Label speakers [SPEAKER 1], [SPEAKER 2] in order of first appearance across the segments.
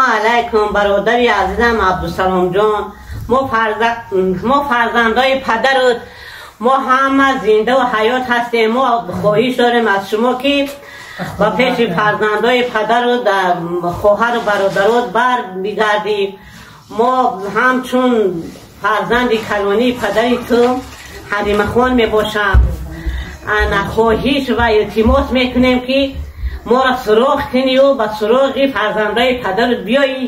[SPEAKER 1] Алайкум, бародари азизам Абдусаломҷон. Мо фарзандои падару мо ҳама зиндаву ҳаёт ҳастем. Мо хоҳиш дорем аз шумо, ки ба пеши фарзандои падару хоҳару бародарот бар бигардӣ. Мо ҳамчун фарзанди калонии падари ту Ҳалимахон мебошам. Ана хоҳиш ва илтимос мекунем, ки моро суроғ кунию ба суроғи фарзандои падарут биёӣ.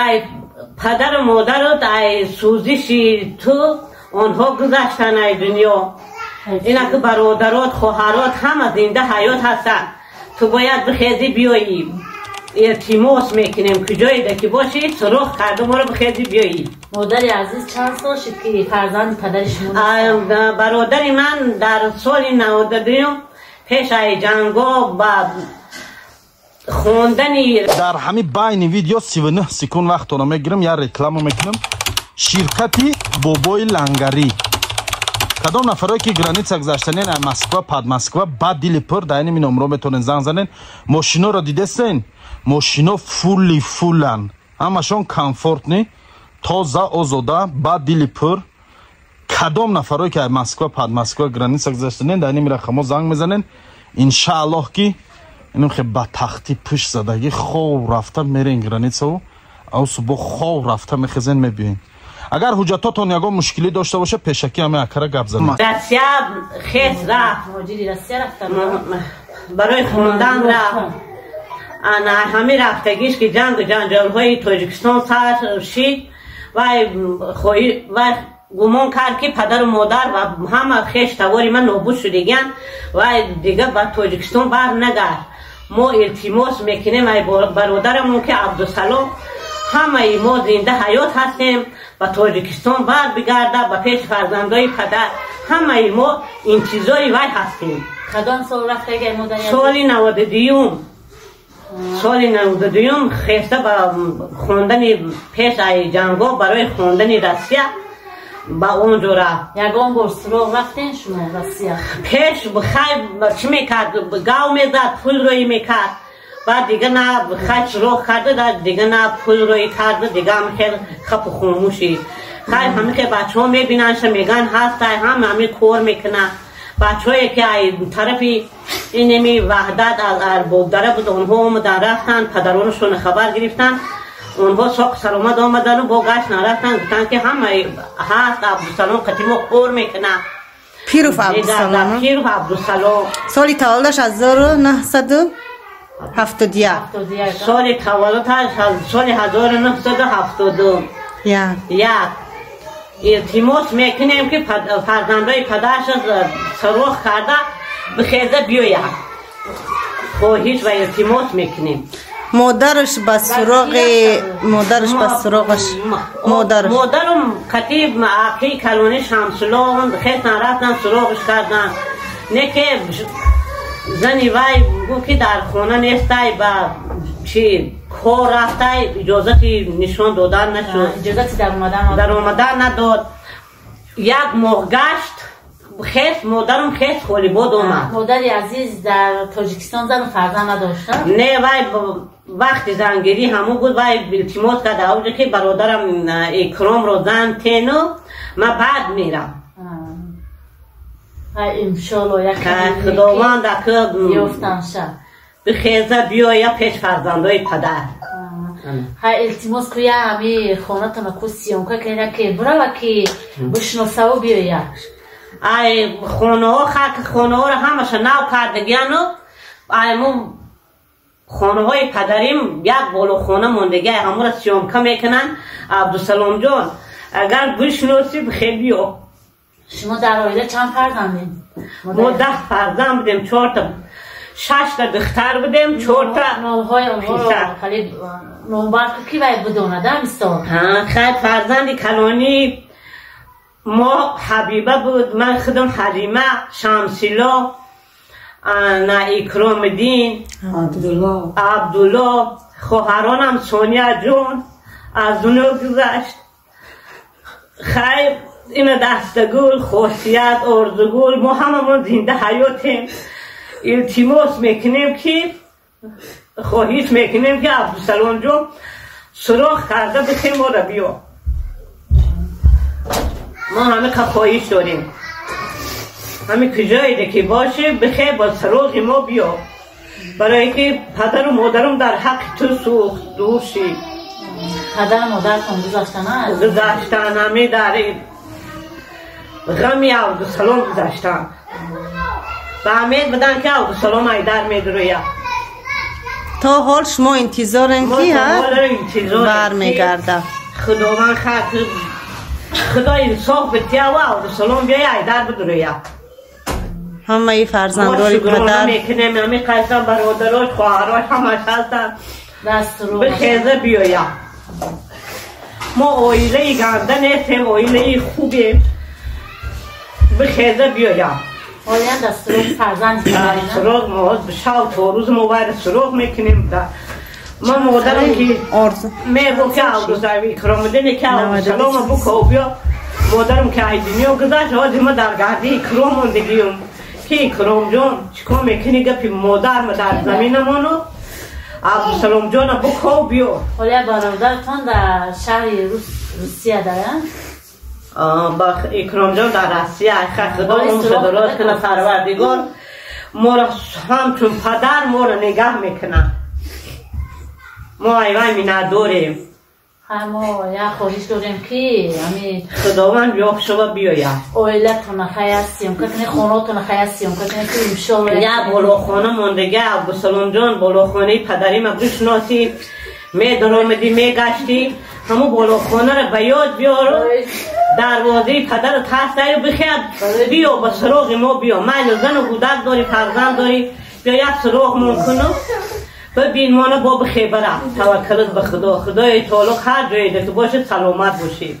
[SPEAKER 1] Ай падару модарут ай сӯзиши ту онҳо гузаштан ай дунё. Инаки бародарот, хоҳарот ҳама зинда ҳаёт ҳастанд. Ту бояд бихезӣ, биёӣ. Илтимос мекунем, куҷоеда ки бошӣ, суроғ карда моро бихезӣ, биёӣ.
[SPEAKER 2] Модари азиз, чанд сол шуд, ки фарзанди падари шумо?
[SPEAKER 1] Бародари ман дар соли 92-юм пеш ай ҷанго ба хондани
[SPEAKER 3] Дар ҳамин байни видео 39 секунд вақтона мегирам, як реклама мекунам. Ширкати Бобои Лангарӣ. Кадом нафарое ки граница гузаштанен, ай Москва, под Москва, ба дили пур дар ин номро метавонен занг занен. Мошиноро дидесен, мошино фулли фуллан, ҳамашон комфортный, тоза, озода, ба дили пур. Кадом нафарое ки ай Москва, под Москва, граница гузаштанен, дар ин рақамҳо занг мезанен. Иншааллоҳ, ки инам хе ба тахти пушт задагӣ хов рафта мерен границаву ав субҳ хов рафта мехезен, мебиёен. Агар ҳуҷҷатотон ягон мушкилӣ дошта боша, пешакӣ ҳама акара гап занед.
[SPEAKER 1] Россия хес рафт.
[SPEAKER 2] Муҳоҷири Россия рафтан.
[SPEAKER 1] Барои хондан рафт. Ана ҳамин рафтагиш ки ҷангу ҷанҷолҳои Тоҷикистон сар шид, вай гумон кард, ки падару модар ва ҳама хеш тавори ман нобуд шудагиян. Вай дига ба Тоҷикистон бар нагашт. Мо илтимос мекунем ай бародарамон, ки Абдусалом, ҳамаи мо зинда ҳаёт ҳастем, ба Тоҷикистон бар бигарда, ба пеши фарзандои падар. Ҳамаи мо интизори вай ҳастем.
[SPEAKER 2] Кадом сол рафтагай, модари?
[SPEAKER 1] Соли 92-юм, соли 92-юм хеста ба хондани пеш ай ҷанго барои хондани Россия ба он ҷо рафт.
[SPEAKER 2] Ягон бор суроғ рафтен шумо Россия?
[SPEAKER 1] Пеш хай чӣ мекард, гав мезад, пул рӯӣ мекард. Баъд дига на хай суроғ карда, дига на пул рӯӣ карда, дига ҳам хел хапу хомӯшӣ. Хай ҳамин хел бачаҳо мебинанша, меган ҳастай, ҳама ҳамин кор мекунад. Бачаҳое ки ай тарафи инеми Ваҳдат аз Арбобдара буд, онҳо омадан, рафтанд, падаронашон хабар гирифтанд. Онҳо соқ саломат омадану бо гашт нарафтанд. Гуфтанд, ки ҳама ҳаст, Абдусалом қати мо кор мекунад.
[SPEAKER 4] Пиров Абдусалом.
[SPEAKER 1] Пиров Абдусалом.
[SPEAKER 4] Соли таваллудаш 1971.
[SPEAKER 1] Соли таваллудаш соли 1971.
[SPEAKER 4] Як.
[SPEAKER 1] Илтимос мекунем, ки фарзандои падарша суроғ карда бихеза, биёяд. Хоҳиш ва илтимос мекунем.
[SPEAKER 4] Модараш ба суроғи, модараш ба суроғаш, модараш
[SPEAKER 1] Модарам қати ақи калони Шамсулло хестан, рафтан, суроғиш кардан. Не ки зани вай гуфт, ки дар хона нестай, ба чи кор рафтай, иҷозати нишон додан нашуд.
[SPEAKER 2] Иҷозати даромадан.
[SPEAKER 1] Даромадан надод. Як моҳ гашт, хес модарам хес холибод омад.
[SPEAKER 2] Модари азиз, дар Тоҷикистон зану фарзанд надоштанд?
[SPEAKER 1] Не, вай вақти зангирӣ ҳамун буд, вай илтимос кард авҷа, ки бародарам Икромро зан тену, ман баъд мерам.
[SPEAKER 2] Иншолло, як
[SPEAKER 1] Худованд ака
[SPEAKER 2] ёфтанша.
[SPEAKER 1] Бихеза, биёя пеш фарзандои падар.
[SPEAKER 2] Ҳай, илтимос куя, ҳами хонатона ку съёмка кунена, ки бурава, ки бишносаву биёя.
[SPEAKER 1] Ай хонаҳо, хак хонаҳоро ҳамаша нав кардагияну ай мо хонаҳои падарим як болохона мондагӣ, ай ҳамура съёмка мекунанд. Абдусаломҷон, агар бишносӣ, бихе, биё.
[SPEAKER 2] Шумо дар оила чанд фарзандед?
[SPEAKER 1] Мо 10 фарзанд будем, чорта, шашта духтар будем, чорта
[SPEAKER 2] Номҳои онҳоро қариб номбар ки вай бидонада, мисол.
[SPEAKER 1] Хай, фарзанди калонӣ мо Ҳабиба буд, ман худам Ҳалима, Шамсило, на Икромиддин, Абдулло, хоҳаронам Сония ҷон аз дунё гузашт. Хай, ина Дастагул, Хосият, Орзугул, мо ҳамамон зинда ҳаётем. Илтимос мекунем, ки хоҳиш мекунем ки Абдусалом ҷон суроғ карда бихе моро биё. Мо ҳамин хоҳиш дорем. Ҳамин куҷое ки боше бихе бо суроғи мо биё. Барои ки падару модарам дар ҳаққи ту сӯхт дур шид.
[SPEAKER 2] Падару модаратон гузаштан?
[SPEAKER 1] Гузаштан, ҳамин дар ғами Абдусалом гузаштан. Ба умед будан ки Абдусалом айдар медурӯяд.
[SPEAKER 4] То ҳол шумо интизорем ки бармегардад.
[SPEAKER 1] Худованд худо инсоф бития ва Абдусалом биёй айдар бидурӯяд.
[SPEAKER 4] Ҳамаи фарзандони падар
[SPEAKER 1] мекунем, ҳамин қайсан бародарош, хоҳарош ҳамаш ҳастанд. Бихеза биёяд. Мо оилаи ганда нестем, оилаи хубем. Бихеза биёяд.
[SPEAKER 2] Оян дар суроғ фарзанд
[SPEAKER 1] суроғ мо шав то рӯз мо вайра суроғ мекунем. Ма модарам ки мегӯ ки Икромиддине ки Абдусалома буков биё, модарам ки ай дунё гузашт, ҳозир ма дар гарди Икром мондагиюм. Ки Икромҷон чикор мекунӣ гапи модарма дар заминамону Абдусаломҷона буков биё.
[SPEAKER 2] Оя бародаратон дар шаҳри Русия даранд?
[SPEAKER 1] Икромҷон дар Россия. Худо умрша дароз кунад, Парвардигор моро ҳамчун падар моро нигаҳ мекунад. Мо айвай миннатдорем.
[SPEAKER 2] Мо як хоҳиш дорем ки
[SPEAKER 1] Худованд ёфт шава биёяд.
[SPEAKER 2] Оилатона хая съёмка кунед, хонатона хая съёмка кунед ки иншоалло
[SPEAKER 1] як болохона мондага Абдусаломҷон, болохонаи падарима бишносӣ, медаромадӣ, мегаштӣ, ҳамун болохонаро ба ёд биёру дарвозаи падару тастаю бихед биё ба суроғи мо биё. Майли зану кӯдак дорӣ, фарзанд дорӣ, биё як суроғмон куну бибин моно бо бихебара. Таваккалут ба Худо. Худои таоло ҳар ҷое ки бошед саломат бошед.